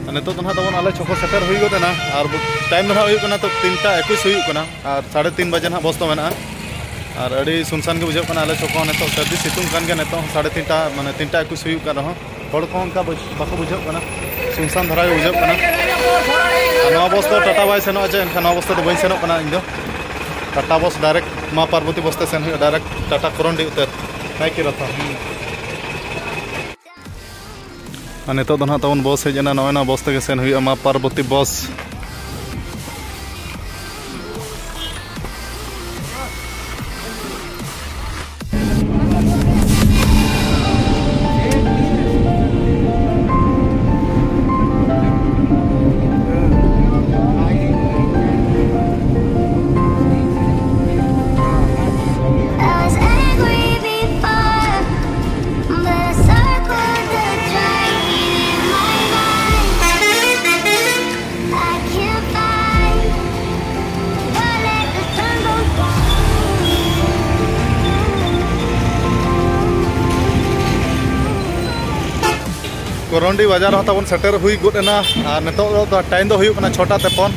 ᱟᱨ ᱱᱤᱛᱚᱜ ᱫᱚ ᱱᱟᱦᱟᱜ ᱛᱟᱵᱚᱱ ᱟᱞᱮ ᱪᱷᱚᱠᱚ ᱥᱮᱴᱮᱨ ᱦᱩᱭ ᱜᱚᱫ ᱮᱱᱟ᱾ ᱟᱨ ᱴᱟᱭᱤᱢ ᱫᱚ ᱱᱟᱦᱟᱜ ᱦᱩᱭᱩᱜ ᱠᱟᱱᱟ ᱛᱚ ᱛᱤᱱᱴᱟ ᱮᱠᱩᱥ ᱦᱩᱭᱩᱜ ᱠᱟᱱᱟ᱾ ᱟᱨ ᱥᱟᱲᱮ ᱛᱤᱱ ᱵᱟᱡᱮ ᱱᱟᱦᱟᱜ ᱵᱚᱥ ᱫᱚ ᱢᱮᱱᱟᱜᱼᱟ᱾ ᱟᱨ ᱟᱹᱰᱤ ᱥᱩᱱᱥᱟᱱ ᱜᱮ ᱵᱩᱡᱷᱟᱹᱜ ᱠᱟᱱᱟ ᱟᱞᱮ ᱪᱷᱚᱠᱚ ᱦᱚᱸ᱾ ᱱᱤᱛᱚᱜ ᱥᱟᱹᱨᱫᱤ ᱥᱤᱛᱩᱝ ᱠᱟᱱ ᱜᱮᱭᱟ, ᱱᱤᱛᱚᱜ ᱦᱚᱸ ᱥᱟᱲᱮ ᱛᱤᱱᱴᱟ, ᱢᱟᱱᱮ ᱛᱤᱱᱴᱟ ᱮᱠᱩᱥ ᱦᱩᱭᱩᱜ ᱠᱟᱱ ᱨᱮᱦᱚᱸ ᱦᱚᱲ ᱠᱚᱦᱚᱸ ᱚᱱᱠᱟ ᱵᱟᱹᱪ-, ᱵᱟᱠᱚ ᱵᱩᱡᱷᱟᱹᱜ ᱠᱟᱱᱟ᱾ ᱥᱩᱱᱥᱟᱱ ᱫᱷᱟᱨᱟ ᱜᱮ ᱵᱩᱡᱷᱟᱹᱜ ᱠᱟᱱᱟ᱾ ᱟᱨ ᱱᱚᱣᱟ ᱵᱚᱥ ᱫᱚ ᱴᱟᱴᱟ ᱵᱟᱭ ᱥᱮᱱᱚᱜᱼᱟ ᱪᱮ, ᱮᱱᱠᱷᱟᱱ ᱱᱚᱣᱟ ᱵᱚᱥ ᱛᱮᱫᱚ ᱵᱟᱹᱧ ᱥᱮᱱᱚᱜ ᱠᱟᱱᱟ ᱤᱧ ᱫᱚ᱾ ᱴᱟᱴᱟ ᱵᱚᱥ ᱰᱟᱭᱨᱮᱠᱴ ᱢᱟ ᱯᱟᱨᱵᱚᱛᱤ ᱵᱚᱥ ᱛᱮ ᱥᱮᱱ ᱦᱩᱭᱩᱜᱼᱟ, ᱰᱟᱭᱨᱮᱠᱴ ᱴᱟᱴᱟ ᱠᱚᱨᱚᱱᱰᱤ ᱩᱛᱟᱹᱨ᱾ ᱱᱟᱭᱠᱮ ᱨᱟᱛᱷᱟ᱾ ᱟᱨ ᱱᱤᱛᱚᱜ ᱫᱚ ᱱᱟᱦᱟᱜ ᱛᱟᱵᱚᱱ ᱵᱚᱥ ᱦᱮᱡ ᱮᱱᱟ, ᱱᱚᱜᱼᱚᱭ ᱱᱚᱣᱟ ᱵᱚᱥ ᱛᱮᱜᱮ ᱥᱮᱱ ᱦᱩᱭᱩᱜᱼᱟ, ᱢᱟ Parbati Bose. I was angry before, but I circled the drain in my mind. I can't fight, but let the sun go down. ᱠᱚᱨᱚᱱᱰᱤ ᱵᱟᱡᱟᱨ ᱦᱚᱸ ᱛᱟᱵᱚᱱ ᱥᱮᱴᱮᱨ ᱦᱩᱭ ᱜᱚᱫ ᱮᱱᱟ᱾ ᱟᱨ ᱱᱤᱛᱚᱜ ᱫᱚ ᱴᱟᱭᱤᱢ ᱫᱚ ᱦᱩᱭᱩᱜ ᱠᱟᱱᱟ ᱪᱷᱚᱴᱟ ᱛᱮᱯᱚᱱ᱾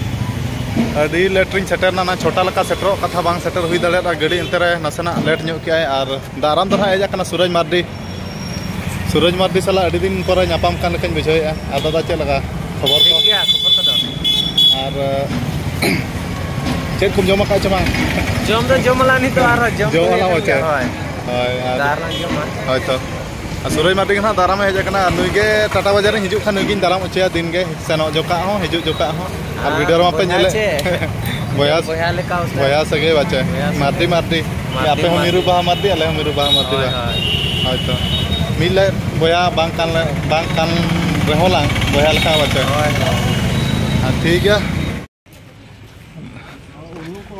ᱟᱹᱰᱤ ᱞᱮᱴ ᱨᱤᱧ ᱥᱮᱴᱮᱨ ᱮᱱᱟ, ᱚᱱᱟ ᱪᱷᱚᱴᱟ ᱞᱮᱠᱟ ᱥᱮᱴᱮᱨᱚᱜ ᱠᱟᱛᱷᱟ ᱵᱟᱝ ᱥᱮᱴᱮᱨ ᱦᱩᱭ ᱫᱟᱲᱮᱭᱟᱫᱼᱟ᱾ ᱜᱟᱹᱰᱤ ᱮᱱᱛᱮ ᱨᱮ ᱱᱟᱥᱮᱱᱟᱜ ᱞᱮᱴ ᱧᱚᱜ ᱠᱮᱜᱼᱟᱭ᱾ ᱟᱨ ᱫᱟᱨᱟᱢ ᱫᱚ ᱱᱟᱦᱟᱜ ᱦᱮᱡ ᱟᱠᱟᱱᱟ ᱥᱩᱨᱟᱡᱽ ᱢᱟᱨᱰᱤ᱾ ᱥᱩᱨᱟᱡᱽ ᱢᱟᱨᱰᱤ ᱥᱟᱞᱟᱜ ᱟᱹᱰᱤ ᱫᱤᱱ ᱯᱚᱨᱮ ᱧᱟᱯᱟᱢ ᱠᱟᱱ ᱞᱮᱠᱟᱧ ᱵᱩᱡᱷᱟᱹᱣᱮᱫᱼᱟ᱾ ᱟᱨ ᱫᱟᱫᱟ, ᱪᱮᱫ ᱞᱮᱠᱟ ᱠᱷᱚᱵᱚᱨ ᱠᱚ? ᱴᱷᱤᱠ ᱜᱮᱭᱟ, ᱠᱷᱚᱵᱚᱨ ᱠᱚᱫᱚ᱾ ᱟᱨ ᱪᱮᱫ ᱠᱚᱢ ᱡᱚᱢ ᱟᱠᱟᱫ ᱪᱮ ᱵᱟᱝ? ᱡᱚᱢ ᱫᱚ ᱡᱚᱢ ᱟᱞᱟᱝ ᱱᱤᱛᱚᱜ, ᱟᱨᱦᱚᱸ ᱡᱚᱢ ᱡᱚᱢ ᱠᱚ ᱟᱞᱟᱝ ᱦᱩᱭᱩᱜ ᱢᱚᱪᱟ᱾ ᱜᱮᱭᱟ, ᱦᱳᱭ᱾ ᱦᱳᱭ, ᱟᱨ ᱫᱟᱜ ᱞᱟᱝ ᱡᱚᱢᱟ᱾ ᱦᱳᱭ ᱛᱚ᱾ ᱟᱨ ᱥᱩᱨᱟᱡᱽ ᱢᱟᱨᱰᱤ ᱜᱮ ᱱᱟᱦᱟᱜ ᱫᱟᱨᱟᱢᱮ ᱦᱮᱡ ᱟᱠᱟᱱᱟ᱾ ᱟᱨ ᱱᱩᱭ ᱜᱮ ᱴᱟᱴᱟ ᱵᱟᱡᱟᱨᱤᱧ ᱦᱤᱡᱩᱜ ᱠᱷᱟᱱ ᱱᱩᱭ ᱜᱤᱧ ᱫᱟᱨᱟᱢ ᱦᱚᱪᱚᱭᱟ ᱫᱤᱱ ᱜᱮ, ᱥᱮᱱᱚᱜ ᱡᱚᱠᱷᱟᱜ ᱦᱚᱸ, ᱦᱤᱡᱩᱜ ᱡᱚᱠᱷᱟᱜ ᱦᱚᱸ᱾ ᱟᱨ ᱟᱨ ᱵᱷᱤᱰᱤᱭᱳ ᱨᱮ ᱢᱟᱯᱮ ᱵᱚᱭᱦᱟ ᱧᱮᱞᱮᱫ᱾ ᱪᱮ? ᱵᱚᱭᱦᱟ, ᱵᱚᱭᱦᱟ ᱞᱮᱠᱟ ᱩᱥᱟᱹᱨᱟ᱾ ᱵᱚᱭᱦᱟ ᱥᱟᱹᱜᱟᱹᱭ ᱵᱟᱪᱮ᱾ ᱵᱚᱭᱦᱟ ᱥᱟᱹᱜᱟᱹᱭ᱾ ᱢᱟᱨᱰᱤ, ᱢᱟᱨᱰᱤ᱾ ᱢᱟᱨᱰᱤ, ᱟᱯᱮ ᱦᱚᱸ ᱢᱟᱨᱰᱤ᱾ ᱢᱤᱨᱩ ᱵᱟᱦᱟ ᱢᱟᱨᱰᱤ, ᱟᱞᱮ ᱦᱚᱸ ᱢᱤᱨᱩ ᱵᱟᱦᱟ ᱢᱟᱨᱰᱤ ᱦᱳᱭ, ᱵᱟ᱾ ᱦᱳᱭ᱾ ᱦᱳᱭ ᱛᱚ᱾ ᱢᱤᱫ ᱞᱮ ᱵᱚᱭᱦᱟ ᱵᱟᱝ ᱠᱟᱱ ᱞᱮ, ᱵᱟᱝ ᱠᱟᱱ ᱨᱮᱦᱚᱸ ᱞᱟᱝ ᱵᱚᱭᱦᱟ ᱞᱮᱠᱟ ᱵᱟᱪᱮ᱾ ᱦᱳᱭ, ᱦᱳᱭ᱾ ᱟᱨ ᱴᱷᱤᱠ ᱜᱮᱭᱟ᱾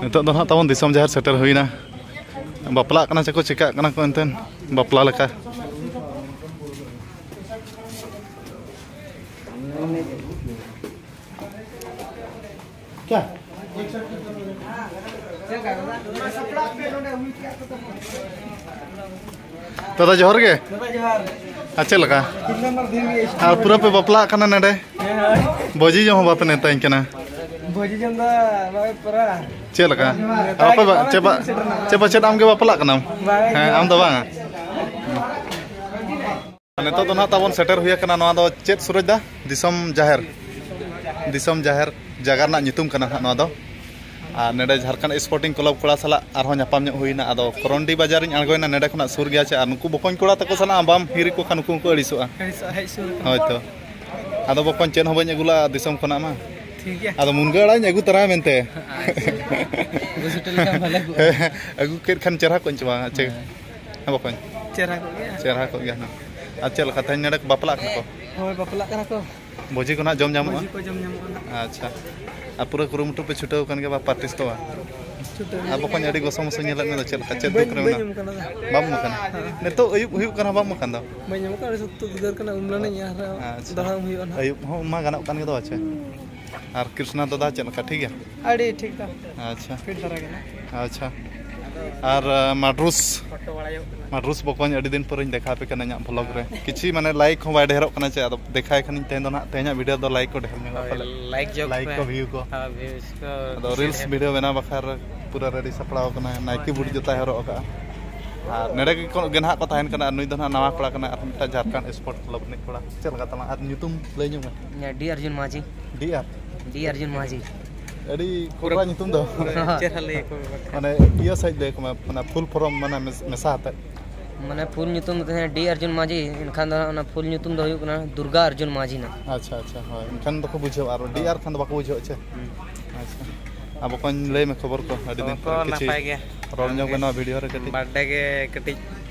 ᱱᱤᱛᱚᱜ ᱫᱚ ᱱᱟᱦᱟᱜ ᱛᱟᱵᱚᱱ ᱫᱤᱥᱚᱢ ᱡᱟᱦᱮᱨ ᱥᱮᱴᱮᱨ ᱦᱩᱭᱱᱟ᱾ ᱵᱟᱯᱞᱟᱜ ᱠᱟᱱᱟ ᱪᱮ ᱠᱚ ᱪᱤᱠᱟᱹᱜ ᱠᱟᱱᱟ ᱠᱚ ᱮᱱᱛᱮᱫ ᱵᱟᱯᱞᱟ ᱞᱮᱠᱟ᱾ ᱫᱟᱫᱟ ᱡᱚᱦᱟᱨ ᱜᱮ᱾ ᱫᱟᱫᱟ ᱡᱚᱦᱟᱨ᱾ ᱟᱨ ᱪᱮᱫ ᱞᱮᱠᱟ? ᱛᱤᱱ ᱱᱚᱢᱵᱚᱨ ᱫᱤᱱ ᱜᱮ ᱟᱨ ᱯᱩᱨᱟᱹ ᱯᱮ ᱵᱟᱯᱞᱟᱜ ᱠᱟᱱᱟ ᱱᱚᱰᱮ? ᱦᱮᱸ, ᱦᱳᱭ᱾ ᱵᱷᱟᱹᱡᱤ ᱡᱚᱢ ᱦᱚᱸ ᱵᱟᱯᱮ ᱱᱮᱣᱛᱟᱧ ᱠᱟᱱᱟ᱾ ᱵᱷᱟᱹᱡᱤ ᱡᱚᱢ ᱫᱚ ᱵᱟᱭ ᱯᱚᱨᱟ᱾ ᱪᱮᱫ ᱞᱮᱠᱟ? ᱱᱮᱣᱛᱟ ᱟᱯᱮ ᱜᱮ ᱵᱟ-, ᱵᱟᱝ ᱪᱮᱫ ᱵᱟ-, ᱥᱮᱴᱮᱨ ᱞᱮᱱᱟ᱾ ᱪᱮᱫ ᱯᱟᱪᱮᱫ ᱟᱢ ᱜᱮ ᱵᱟᱯᱞᱟᱜ ᱠᱟᱱᱟᱢ? ᱵᱟᱝ᱾ ᱦᱮᱸ, ᱟᱢ ᱫᱚ ᱵᱟᱝ᱾ ᱱᱤᱛᱚᱜ ᱫᱚ ᱱᱟᱦᱟᱜ ᱛᱟᱵᱚᱱ ᱥᱮᱴᱮᱨ ᱦᱩᱭ ᱟᱠᱟᱱᱟ᱾ ᱱᱚᱣᱟ ᱫᱚ ᱪᱮᱫ, ᱥᱩᱨᱚᱡᱽ ᱫᱟ? ᱫᱤᱥᱚᱢ ᱡᱟᱦᱮᱨ᱾ ᱫᱤᱥᱚᱢ ᱡᱟᱦᱮᱨ ᱡᱟᱭᱜᱟ ᱨᱮᱱᱟᱜ ᱧᱩᱛᱩᱢ ᱠᱟᱱᱟ ᱱᱟᱦᱟᱜ ᱱᱚᱣᱟ ᱫᱚ᱾ ᱟᱨ ᱱᱚᱰᱮ ᱡᱷᱟᱲᱠᱷᱚᱸᱰ ᱥᱯᱳᱨᱴᱤᱝ ᱠᱞᱟᱵᱽ ᱠᱚᱲᱟ ᱥᱟᱞᱟᱜ ᱟᱨᱦᱚᱸ ᱧᱟᱯᱟᱢ ᱧᱚᱜ ᱦᱩᱭᱱᱟ᱾ ᱟᱫᱚ ᱠᱚᱨᱚᱱᱰᱤ ᱵᱟᱡᱟᱨᱤᱧ ᱟᱬᱜᱚᱭᱮᱱᱟ, ᱱᱚᱰᱮ ᱠᱷᱚᱱᱟᱜ ᱥᱩᱨ ᱜᱮᱭᱟ ᱪᱮ, ᱟᱨ ᱱᱩᱠᱩ ᱵᱚᱠᱚᱧ ᱠᱚᱲᱟ ᱛᱟᱠᱚ ᱥᱟᱞᱟᱜ ᱵᱟᱢ ᱦᱤᱨᱤ ᱠᱚ ᱠᱷᱟᱱ ᱩᱱᱠᱩ ᱦᱚᱸᱠᱚ ᱟᱹᱲᱤᱥᱚᱜᱼᱟ᱾ ᱟᱹᱲᱤᱥᱚᱜᱼᱟ, ᱦᱮᱡ ᱥᱩᱨ ᱟᱠᱟᱱᱟ᱾ ᱦᱳᱭ ᱛᱚ᱾ ᱟᱫᱚ ᱵᱚᱠᱚᱧ ᱪᱮᱫ ᱦᱚᱸ ᱵᱟᱹᱧ ᱟᱹᱜᱩ ᱞᱟᱜᱼᱟ ᱫᱤᱥᱚᱢ ᱠᱷᱚᱱᱟᱜ ᱢᱟ᱾ ᱴᱷᱤᱠ ᱜᱮᱭᱟ᱾ ᱟᱫᱚ ᱢᱩᱱᱜᱟᱹ ᱟᱲᱟᱜ ᱤᱧ ᱟᱹᱜᱩ ᱛᱚᱨᱟᱭᱟ ᱢᱮᱱᱛᱮ᱾ ᱟᱪᱪᱷᱟ᱾ ᱟᱹᱜᱩ ᱥᱮᱴᱮᱨ ᱞᱮᱠᱷᱟᱱ ᱵᱷᱟᱞᱮ ᱠᱚᱜᱼᱟ᱾ ᱟᱹᱜᱩ ᱠᱮᱫ ᱠᱷᱟᱱ ᱪᱮᱦᱨᱟ ᱠᱚᱜ ᱤᱧ ᱪᱮ ᱵᱟᱝ? ᱪᱮ-, ᱦᱮᱸ᱾ ᱦᱮᱸ ᱵᱚᱠᱚᱧ? ᱪᱮᱦᱨᱟ ᱠᱚᱜ ᱜᱮᱭᱟ᱾ ᱪᱮᱦᱨᱟ ᱠᱚᱜ ᱜᱮᱭᱟ ᱦᱟᱸᱜ᱾ ᱟᱨ ᱪᱮᱫ ᱞᱮᱠᱟ ᱛᱮᱦᱮᱧ ᱱᱚᱰᱮ ᱠᱚ ᱵᱟᱯᱞᱟᱜ ᱠᱟᱱᱟ ᱠᱚ? ᱦᱳᱭ, ᱵᱟᱯᱞᱟᱜ ᱠᱟᱱᱟ ᱠᱚ᱾ ᱵᱷᱚᱡᱤ ᱠᱚ ᱱᱟᱦᱟᱜ ᱡᱚᱢ ᱧᱟᱢᱚᱜᱼᱟ? ᱵᱷᱚᱡᱤ ᱠᱚ ᱡᱚᱢ ᱧᱟᱢᱚᱜᱼᱟ ᱱᱟᱦᱟᱜ᱾ ᱟᱪᱪᱷᱟ᱾ ᱟᱨ ᱯᱩᱨᱟᱹ ᱠᱩᱨᱩᱢᱩᱴᱩ ᱯᱮ ᱪᱷᱩᱴᱟᱹᱣ ᱟᱠᱟᱱ ᱜᱮᱭᱟ ᱵᱟ, ᱯᱨᱮᱠᱴᱤᱥ ᱠᱚ ᱵᱟᱝ? ᱪᱷᱩᱴᱟᱹᱣ ᱟᱨ ᱵᱚᱠᱚᱧ ᱟᱹᱰᱤ ᱜᱚᱥᱚ ᱢᱚᱥᱚ ᱧᱮᱞᱮᱫ ᱢᱮ ᱫᱚ, ᱪᱮᱫ ᱞᱮᱠᱟ? ᱪᱮᱫ ᱵᱟᱹᱧ, ᱫᱩᱠ ᱨᱮ ᱵᱟᱹᱧ ᱢᱮᱱᱟᱜ? ᱮᱢ ᱠᱟᱱᱟ᱾ ᱵᱟᱢ ᱮᱢ ᱠᱟᱱᱟ? ᱦᱮᱸ᱾ ᱱᱤᱛᱚᱜ ᱟᱹᱭᱩᱵ ᱦᱩᱭᱩᱜ ᱠᱟᱱᱟ, ᱵᱟᱢ ᱮᱢ ᱠᱟᱱ ᱫᱚ? ᱵᱟᱹᱧ ᱮᱢ ᱠᱟᱱᱟ, ᱟᱹᱰᱤ ᱥᱚᱠᱛᱚ ᱩᱫᱽᱜᱟᱹᱨ ᱠᱟᱱᱟ, ᱩᱢ ᱞᱮᱱᱟᱹᱧ ᱟᱨ ᱟᱪᱪᱷᱟ᱾ ᱫᱟᱬᱟᱱ ᱦᱩᱭᱩᱜᱼᱟ ᱱᱟᱦᱟᱜ᱾ ᱟᱹᱭᱩᱵ ᱦᱚᱸ ᱩᱢ ᱢᱟ ᱜᱟᱱᱚᱜ ᱠᱟᱱ ᱜᱮ ᱫᱚ, ᱟᱪᱪᱷᱟ᱾ ᱟᱨ ᱠᱨᱤᱥᱱᱟ ᱫᱟᱫᱟ ᱪᱮᱫ ᱞᱮᱠᱟ, ᱴᱷᱤᱠ ᱜᱮᱭᱟ? ᱟᱹᱰᱤ ᱴᱷᱤᱠ ᱫᱚ᱾ ᱟᱪᱪᱷᱟ᱾ ᱯᱷᱤᱴ ᱫᱷᱟᱨᱟ ᱜᱮ ᱱᱟᱜ᱾ ᱟᱪᱪᱷᱟ᱾ ᱟᱨ, ᱟᱸ, ᱢᱟᱰᱨᱩᱥ, ᱯᱷᱳᱴᱳ ᱵᱟᱲᱟ ᱦᱩᱭᱩᱜ ᱠᱟᱱᱟ᱾ ᱢᱟᱰᱨᱩᱥ ᱵᱚᱠᱚᱧ ᱟᱹᱰᱤ ᱫᱤᱱ ᱯᱚᱨᱮᱧ ᱫᱮᱠᱷᱟᱣ ᱟᱯᱮ ᱠᱟᱱᱟ ᱤᱧᱟᱹᱜ vlog ᱨᱮ᱾ ᱠᱤᱪᱷᱩ ᱢᱟᱱᱮ like ᱦᱚᱸ ᱵᱟᱭ ᱰᱷᱮᱨᱚᱜ ᱠᱟᱱᱟ ᱪᱮ, ᱟᱫᱚ ᱫᱮᱠᱷᱟᱣ ᱠᱷᱟᱱᱤᱧ ᱛᱮᱦᱮᱧ ᱫᱚ ᱱᱟᱜ, ᱛᱮᱦᱮᱧᱟᱜ video ᱫᱚ like ᱠᱚ ᱰᱷᱮᱨ ᱧᱚᱜᱚᱜᱼᱟ ᱦᱳᱭ, ᱯᱟᱞᱮ᱾ Like ᱡᱚᱜ like ᱯᱮ᱾ ᱠᱚ, view ᱠᱚ᱾ ᱦᱳᱭ, views ᱠᱚ ᱟᱫᱚ ᱠᱩᱥᱤ reels ᱰᱷᱮᱨ᱾ Video ᱵᱮᱱᱟᱣ ᱵᱟᱠᱷᱨᱟ ᱯᱩᱨᱟᱹ ready ᱥᱟᱯᱲᱟᱣ ᱠᱟᱱᱟᱭ᱾ ᱱᱟᱭᱠᱮ boot ᱡᱩᱛᱟᱭ ᱦᱚᱨᱚᱜ ᱟᱠᱟᱜᱼᱟ᱾ ᱟᱨ ᱱᱚᱰᱮ ᱜᱮ ᱠᱚ, ᱜᱮ ᱱᱟᱦᱟᱜ ᱠᱚ ᱛᱟᱦᱮᱱ ᱠᱟᱱᱟ᱾ ᱟᱨ ᱱᱩᱭ ᱫᱚ ᱱᱟᱦᱟᱜ ᱱᱟᱣᱟ ᱠᱚᱲᱟ ᱠᱟᱱᱟᱭ, ᱟᱨ ᱢᱤᱫᱴᱟᱝ ᱡᱷᱟᱲᱠᱷᱚᱸᱰ sport club ᱨᱤᱱᱤᱡ ᱠᱚᱲᱟ᱾ ᱪᱮᱫ ᱞᱮᱠᱟ ᱛᱟᱞᱟᱝ? ᱟᱨ ᱧᱩᱛᱩᱢ ᱞᱟᱹᱭ ᱧᱚᱜ ᱢᱮ᱾ ᱤᱧᱟᱹᱜ ᱰᱤ ᱟᱨᱡᱩᱱ ᱢᱟᱹᱡᱷᱤ᱾ ᱰᱤ ᱟᱨ? ᱰᱤ ᱟᱨᱡᱩᱱ ᱢᱟᱹᱡᱷᱤ᱾ ᱟᱹᱰᱤ ᱠᱚᱰᱨᱟ ᱧᱩᱛᱩᱢ ᱫᱚ᱾ ᱪᱮᱦᱨᱟ ᱞᱟᱹᱭ ᱟᱠᱚ ᱢᱮ ᱵᱟᱠᱷᱟᱱ᱾ ᱢᱟᱱᱮ ᱤᱭᱟᱹ ᱥᱟᱺᱦᱤᱡ ᱞᱟᱹᱭ ᱟᱠᱚ ᱢᱮ, ᱚᱱᱟ full form ᱢᱟᱱᱮ ᱢᱮᱥ-, ᱢᱮᱥᱟ ᱟᱛᱮᱫ᱾ ᱢᱟᱱᱮ full ᱧᱩᱛᱩᱢ ᱫᱚ ᱛᱟᱦᱮᱸ ᱰᱤ ᱟᱨᱡᱩᱱ ᱢᱟᱹᱡᱷᱤ, ᱮᱱᱠᱷᱟᱱ ᱫᱚ ᱚᱱᱟ full ᱧᱩᱛᱩᱢ ᱫᱚ ᱦᱩᱭᱩᱜ ᱠᱟᱱᱟ ᱫᱩᱨᱜᱟ ᱟᱨᱡᱩᱱ ᱢᱟᱹᱡᱷᱤ ᱱᱟᱜ᱾ ᱟᱪᱪᱷᱟ, ᱟᱪᱪᱷᱟ, ᱦᱳᱭ᱾ ᱮᱱᱠᱷᱟᱱ ᱫᱚᱠᱚ ᱵᱩᱡᱷᱟᱹᱣᱟ, ᱟᱨ ᱰᱤ ᱟᱨ ᱠᱷᱟᱱ ᱫᱚ ᱵᱟᱠᱚ ᱵᱩᱡᱷᱟᱹᱣᱟ ᱪᱮ? ᱦᱩᱸ᱾ ᱟᱪᱪᱷᱟ᱾ ᱟᱨ ᱵᱚᱠᱚᱧ ᱞᱟᱹᱭ ᱢᱮ ᱠᱷᱚᱵᱚᱨ ᱠᱚ, ᱟᱹᱰᱤ ᱫᱤᱱ ᱠᱷᱚᱵᱚᱨ ᱯᱚᱨᱮ ᱠᱚ ᱠᱤᱪᱷᱤ ᱱᱟᱯᱟᱭ ᱜᱮ᱾ ᱨᱚᱲ ᱧᱚᱜ ᱵᱮᱱ ᱱᱚᱣᱟ video ᱨᱮ ᱠᱟᱹᱴᱤᱡ᱾ Birthday ᱜᱮ ᱠᱟᱹᱴᱤᱡ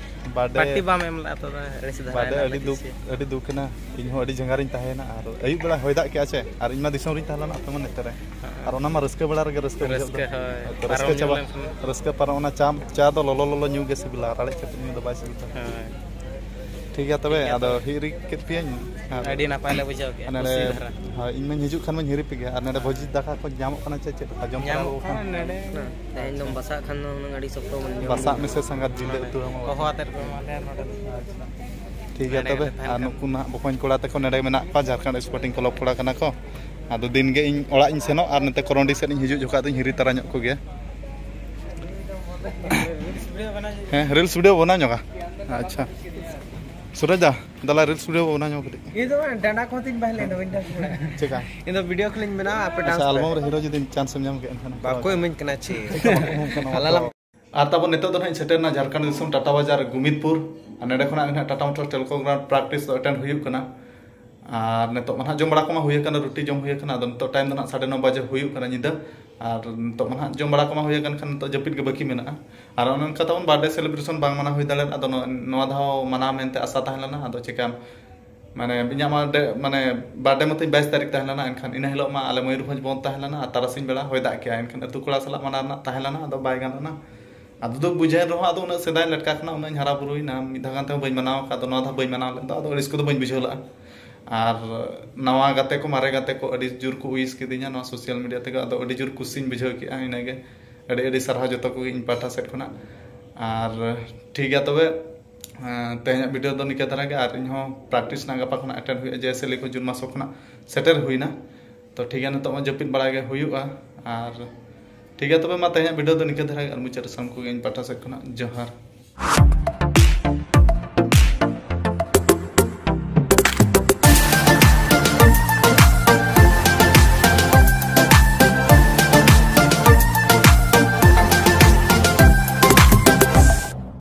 ᱵᱟᱨᱛᱷᱰᱮ ᱵᱟᱢ ᱮᱢ ᱞᱮᱫᱟ ᱛᱚ, ᱟᱹᱲᱤᱥ ᱫᱷᱟᱨᱟ ᱵᱟᱨᱛᱷᱰᱮ ᱮᱱᱟ ᱟᱹᱰᱤ ᱞᱟᱹᱜᱤᱫ ᱫᱩᱠ ᱥᱮ᱾ ᱟᱹᱰᱤ ᱫᱩᱠ ᱮᱱᱟ᱾ ᱤᱧ ᱦᱚᱸ ᱟᱹᱰᱤ ᱡᱷᱟᱸᱜᱟᱨᱤᱧ ᱛᱟᱦᱮᱸᱭᱮᱱᱟ᱾ ᱟᱨ ᱟᱹᱭᱩᱵ ᱵᱮᱲᱟ ᱦᱚᱭ ᱫᱟᱜ ᱠᱮᱜᱼᱟ ᱥᱮ, ᱟᱨ ᱤᱧ ᱢᱟ ᱫᱤᱥᱚᱢ ᱨᱤᱧ ᱛᱟᱦᱮᱸ ᱞᱮᱱᱟ, ᱟᱯᱮ ᱢᱟ ᱱᱚᱛᱮ ᱨᱮ᱾ ᱟᱨ ᱚᱱᱟ ᱢᱟ ᱨᱟᱹᱥᱠᱟᱹ ᱵᱮᱲᱟ ᱨᱮᱜᱮ ᱨᱟᱹᱥᱠᱟᱹ ᱵᱩᱡᱷᱟᱹᱜ ᱨᱟᱹᱥᱠᱟᱹ, ᱫᱚ᱾ ᱦᱳᱭ᱾ ᱛᱚ, ᱨᱟᱹᱥᱠᱟᱹ ᱯᱟᱨᱚᱢ ᱧᱚᱜ ᱪᱟᱵᱟ, ᱞᱮᱱᱠᱷᱟᱱ᱾ ᱨᱟᱹᱥᱠᱟᱹ ᱯᱟᱨᱚᱢ᱾ ᱚᱱᱟ ᱪᱟ, ᱪᱟ ᱫᱚ ᱞᱚᱞᱚ ᱞᱚᱞᱚ ᱧᱩ ᱜᱮ ᱥᱤᱵᱤᱞᱟ, ᱨᱟᱲᱮᱡ ᱠᱟᱛᱮ ᱧᱩ ᱫᱚ ᱵᱟᱭ ᱥᱤᱵᱤᱞᱟ᱾ ᱦᱳᱭ᱾ ᱴᱷᱤᱠ ᱜᱮᱭᱟ ᱛᱚᱵᱮ, ᱴᱷᱤᱠ ᱜᱮᱭᱟ ᱟᱫᱚ ᱛᱚᱵᱮ᱾ ᱦᱤᱨᱤ ᱠᱮᱫ ᱯᱮᱭᱟᱹᱧ᱾ ᱟᱨ ᱟᱹᱰᱤ ᱱᱟᱯᱟᱭ ᱞᱮ ᱵᱩᱡᱷᱟᱹᱣ ᱠᱮᱫᱼᱟ, ᱱᱚᱰᱮ, ᱠᱩᱥᱤ ᱫᱷᱟᱨᱟ᱾ ᱦᱳᱭ, ᱤᱧ ᱢᱟᱧ ᱦᱤᱡᱩᱜ ᱠᱷᱟᱱ ᱢᱟᱧ ᱦᱤᱨᱤ ᱯᱮ ᱜᱮᱭᱟ᱾ ᱟᱨ ᱱᱚᱰᱮ ᱵᱷᱚᱡᱤ ᱫᱟᱠᱟ ᱠᱚ ᱧᱟᱢᱚᱜ ᱠᱟᱱᱟ ᱪᱮ ᱪᱮᱫ ᱞᱮᱠᱟ? ᱡᱚᱢ ᱛᱟᱨᱟ ᱧᱟᱢᱚᱜ ᱠᱚ ᱠᱷᱟᱱ᱾ ᱠᱟᱱᱟ ᱱᱚᱰᱮ᱾ ᱛᱮᱦᱮᱧ ᱫᱚᱢ ᱵᱟᱥᱟᱜ ᱠᱷᱟᱱ ᱫᱚ ᱦᱩᱱᱟᱹᱝ ᱟᱹᱰᱤ ᱥᱚᱠᱛᱚ ᱵᱚᱱ ᱡᱚᱢ ᱵᱟᱥᱟᱜ ᱧᱩ ᱢᱮᱥᱮ ᱥᱟᱸᱜᱟᱛ ᱡᱤᱞ ᱢᱟᱱᱮ ᱩᱛᱩ ᱦᱚᱸ᱾ ᱦᱚᱦᱚ ᱟᱛᱮᱫ ᱠᱚ ᱮᱢᱟ ᱞᱮᱭᱟ ᱱᱚᱰᱮ ᱫᱚ᱾ ᱴᱷᱤᱠ ᱜᱮᱭᱟ ᱱᱚᱰᱮ ᱛᱚᱵᱮ᱾ ᱜᱮᱞᱮ ᱛᱟᱦᱮᱱ ᱟᱨ ᱠᱷᱟᱱ᱾ ᱱᱩᱠᱩ ᱱᱟᱦᱟᱜ ᱵᱚᱠᱚᱧ ᱠᱚᱲᱟ ᱛᱟᱠᱚ ᱱᱚᱰᱮ ᱢᱮᱱᱟᱜ ᱠᱚᱣᱟ, ᱡᱷᱟᱲᱠᱷᱚᱸᱰ ᱥᱯᱳᱨᱴᱤᱝ ᱠᱞᱟᱵᱽ ᱠᱚᱲᱟ ᱠᱟᱱᱟ ᱠᱚ᱾ ᱟᱫᱚ ᱫᱤᱱ ᱜᱮ ᱤᱧ ᱚᱲᱟᱜ ᱤᱧ ᱥᱮᱱᱚᱜ ᱟᱨ ᱱᱚᱛᱮ ᱠᱚᱨᱚᱱᱰᱤ ᱥᱮᱫ ᱤᱧ ᱦᱤᱡᱩᱜ ᱡᱚᱠᱷᱟᱡ ᱫᱚᱧ ᱦᱤᱨᱤ ᱛᱟᱨᱟ ᱧᱚᱜ ᱠᱚᱜᱮᱭᱟ᱾ ᱦᱮᱸ, ᱨᱤᱞᱥ ᱵᱷᱤᱰᱤᱭᱳ ᱵᱮᱱᱟᱣ ᱧᱚᱜᱟ᱾ ᱟᱪᱪᱷᱟ᱾ ᱥᱩᱨᱚᱡᱽ ᱫᱟ, ᱫᱮᱞᱟ ᱨᱤᱞᱥ ᱵᱷᱤᱰᱤᱭᱳ ᱵᱚ ᱵᱮᱱᱟᱣ ᱧᱚᱜ ᱠᱟᱹᱴᱤᱡ᱾ ᱤᱧ ᱫᱚ ᱰᱟᱸᱰᱟ ᱠᱚ ᱛᱤᱧ ᱵᱟᱦᱮᱞ ᱞᱮᱱᱟ, ᱵᱟᱹᱧ ᱰᱟᱱᱥ ᱵᱟᱲᱟᱭᱟ᱾ ᱪᱮᱠᱟ? ᱤᱧ ᱫᱚ ᱵᱷᱤᱰᱤᱭᱳ ᱠᱷᱟᱹᱞᱤᱧ ᱵᱮᱱᱟᱣᱟ, ᱟᱯᱮ ᱰᱟᱱᱥ ᱟᱪᱪᱷᱟ, ᱯᱮ᱾ ᱟᱞᱵᱟᱢ ᱨᱮ ᱦᱤᱨᱳ ᱡᱩᱫᱤ ᱪᱟᱱᱥ ᱮᱢ ᱧᱟᱢ ᱠᱮᱫ ᱮᱱᱠᱷᱟᱱ ᱵᱟᱠᱚ ᱮᱢᱟᱹᱧ ᱠᱟᱱᱟ ᱪᱮᱫ᱾ ᱪᱮᱫ ᱦᱚᱸ ᱵᱟᱠᱚ ᱮᱢᱟᱢ ᱠᱟᱱᱟ᱾ ᱟᱨ ᱛᱟᱵᱚᱱ ᱱᱤᱛᱚᱜ ᱫᱚ ᱱᱟᱦᱟᱜ ᱤᱧ ᱥᱮᱴᱮᱨ ᱮᱱᱟ ᱡᱷᱟᱲᱠᱷᱚᱸᱰ ᱫᱤᱥᱚᱢ ᱴᱟᱴᱟ ᱵᱟᱡᱟᱨ ᱜᱩᱢᱤᱫᱯᱩᱨ᱾ ᱟᱨ ᱱᱚᱰᱮ ᱠᱷᱚᱱᱟᱜ ᱜᱮ ᱱᱟᱦᱟᱜ Tata motor Telco ground practice ᱫᱚ ᱮᱴᱮᱱᱰ ᱦᱩᱭᱩᱜ ᱠᱟᱱᱟ᱾ ᱟᱨ ᱱᱤᱛᱚᱜ ᱢᱟ ᱱᱟᱦᱟᱜ ᱡᱚᱢ ᱵᱟᱲᱟ ᱠᱚᱢᱟ ᱦᱩᱭ ᱟᱠᱟᱱᱟ, ᱨᱩᱴᱤ ᱡᱚᱢ ᱦᱩᱭ ᱟᱠᱟᱱᱟ᱾ ᱟᱫᱚ ᱱᱤᱛᱚᱜ ᱴᱟᱭᱤᱢ ᱫᱚ ᱱᱟᱦᱟᱜ ᱥᱟᱲᱮ ᱱᱚ ᱵᱟᱡᱮ ᱦᱩᱭᱩᱜ ᱠᱟᱱᱟ ᱧᱤᱫᱟᱹ᱾ ᱟᱨ ᱱᱤᱛᱚᱜ ᱢᱟ ᱱᱟᱦᱟᱜ ᱡᱚᱢ ᱵᱟᱲᱟ ᱠᱚᱢᱟ ᱦᱩᱭ ᱟᱠᱟᱱ ᱠᱷᱟᱱ ᱱᱤᱛᱚᱜ ᱡᱟᱹᱯᱤᱫ ᱜᱮ ᱵᱟᱹᱠᱤ ᱢᱮᱱᱟᱜᱼᱟ᱾ ᱟᱨ ᱚᱱᱮ ᱚᱱᱠᱟ ᱛᱟᱵᱚᱱ ᱵᱟᱨᱛᱷᱰᱮ ᱥᱮᱞᱤᱵᱨᱮᱥᱚᱱ ᱵᱟᱝ ᱢᱟᱱᱟᱣ ᱦᱩᱭ ᱫᱟᱲᱮᱭᱟᱜᱼᱟ᱾ ᱟᱫᱚ ᱱᱚ-, ᱱᱚᱣᱟ ᱫᱷᱟᱣ ᱢᱟᱱᱟᱣ ᱢᱮᱱᱛᱮ ᱟᱥᱟ ᱛᱟᱦᱮᱸ ᱞᱮᱱᱟ᱾ ᱟᱫᱚ ᱪᱮᱠᱟᱢ, ᱢᱟᱱᱮ ᱤᱧᱟᱹᱜ ᱢᱟ ᱰᱮ-, ᱢᱟᱱᱮ ᱵᱟᱨᱛᱷᱰᱮ ᱢᱟᱛᱚᱧ ᱵᱟᱭᱤᱥ ᱛᱟᱹᱨᱤᱠᱷ ᱛᱟᱦᱮᱸ ᱞᱮᱱᱟ, ᱮᱱᱠᱷᱟᱱ ᱤᱱᱟᱹ ᱦᱤᱞᱳᱜ ᱢᱟ ᱟᱞᱮ ᱢᱚᱭᱩᱨᱵᱷᱚᱸᱡᱽ ᱵᱚᱱᱫᱷ ᱛᱟᱦᱮᱸ ᱞᱮᱱᱟ ᱟᱨ ᱛᱟᱨᱟᱥᱤᱧ ᱵᱮᱲᱟ ᱦᱚᱭ ᱫᱟᱜ ᱠᱮᱜᱼᱟ, ᱮᱱᱠᱷᱟᱱ ᱟᱹᱛᱩ ᱠᱚᱲᱟ ᱥᱟᱞᱟᱜ ᱢᱟᱱᱟᱣ ᱨᱮᱱᱟᱜ ᱛᱟᱦᱮᱸ ᱞᱮᱱᱟ, ᱟᱫᱚ ᱵᱟᱭ ᱜᱟᱱ ᱞᱮᱱᱟ᱾ ᱟᱫᱚ ᱫᱩᱠ ᱵᱩᱡᱷᱟᱹᱣ ᱨᱮᱦᱚᱸ, ᱟᱫᱚ ᱩᱱᱟᱹᱜ ᱥᱮᱫᱟᱭ ᱞᱮᱴᱠᱟ ᱠᱷᱚᱱᱟᱜ ᱩᱱᱟᱹᱜ ᱤᱧ ᱦᱟᱨᱟ ᱵᱩᱨᱩᱭᱮᱱᱟ, ᱢᱤᱫ ᱫᱷᱟᱣ ᱜᱟᱱ ᱛᱮᱦᱚᱸ ᱵᱟᱹᱧ ᱢᱟᱱᱟᱣ ᱟᱠᱟᱫ, ᱟᱫᱚ ᱱᱚᱣᱟ ᱫᱷᱟᱣ ᱵᱟᱹᱧ ᱢᱟᱱᱟᱣ ᱞᱮᱫ ᱫᱚ ᱟᱫᱚ ᱟᱹᱲᱤᱥ ᱠᱚᱫᱚ ᱵᱟᱹᱧ ᱵᱩᱡᱷᱟᱹᱣ ᱞᱮᱫᱼᱟ᱾ ᱟᱨ ᱱᱟᱣᱟ ᱜᱟᱛᱮ ᱠᱚ, ᱢᱟᱨᱮ ᱜᱟᱛᱮ ᱠᱚ ᱟᱹᱰᱤ ᱡᱳᱨ ᱠᱚ ᱩᱭᱤᱥ ᱠᱤᱫᱤᱧᱟ ᱱᱚᱣᱟ ᱥᱳᱥᱟᱞ ᱢᱤᱰᱤᱭᱟ ᱛᱮᱜᱮ, ᱟᱫᱚ ᱟᱹᱰᱤ ᱡᱳᱨ ᱠᱩᱥᱤᱧ ᱵᱩᱡᱷᱟᱹᱣ ᱠᱮᱫᱼᱟ᱾ ᱤᱱᱟᱹᱜᱮ ᱟᱹᱰᱤ ᱟᱹᱰᱤ ᱥᱟᱨᱦᱟᱣ ᱡᱚᱛᱚ ᱠᱚᱜᱮ ᱤᱧ ᱯᱟᱦᱴᱟ ᱥᱮᱫ ᱠᱷᱚᱱᱟᱜ᱾ ᱟᱨ ᱴᱷᱤᱠ ᱜᱮᱭᱟ ᱛᱚᱵᱮ, ᱮᱸ, ᱛᱮᱦᱮᱧᱟᱜ ᱵᱷᱤᱰᱤᱭᱳ ᱫᱚ ᱱᱤᱝᱠᱟᱹ ᱫᱷᱟᱨᱟ ᱜᱮ᱾ ᱟᱨ ᱤᱧᱦᱚᱸ ᱯᱨᱮᱠᱴᱤᱥ ᱨᱮᱱᱟᱜ ᱜᱟᱯᱟ ᱠᱷᱚᱱᱟᱜ ᱮᱴᱮᱱᱰ ᱦᱩᱭᱩᱜᱼᱟ, ᱡᱮᱭᱥᱮ ᱞᱤᱠᱷᱚ ᱡᱩᱱ ᱢᱟᱥ ᱠᱷᱚᱱᱟᱜ ᱥᱮᱴᱮᱨ ᱦᱩᱭᱱᱟ᱾ ᱛᱚ ᱴᱷᱤᱠ ᱜᱮᱭᱟ, ᱱᱤᱛᱚᱜ ᱢᱟ ᱡᱟᱹᱯᱤᱫ ᱵᱟᱲᱟ ᱜᱮ ᱦᱩᱭᱩᱜᱼᱟ᱾ ᱟᱨ ᱴᱷᱤᱠ ᱜᱮᱭᱟ ᱛᱚᱵᱮ, ᱢᱟ ᱛᱮᱦᱮᱧᱟᱜ ᱵᱷᱤᱰᱤᱭᱳ ᱫᱚ ᱱᱤᱝᱠᱟᱹ ᱫᱷᱟᱨᱟ ᱜᱮ᱾ ᱟᱨ ᱢᱩᱪᱟᱹᱫ ᱨᱮ ᱥᱟᱱᱟᱢ ᱠᱚᱜᱮ ᱤᱧ ᱯᱟᱦᱴᱟ ᱥᱮᱫ ᱠᱷᱚᱱᱟᱜ ᱡᱚᱦᱟᱨ᱾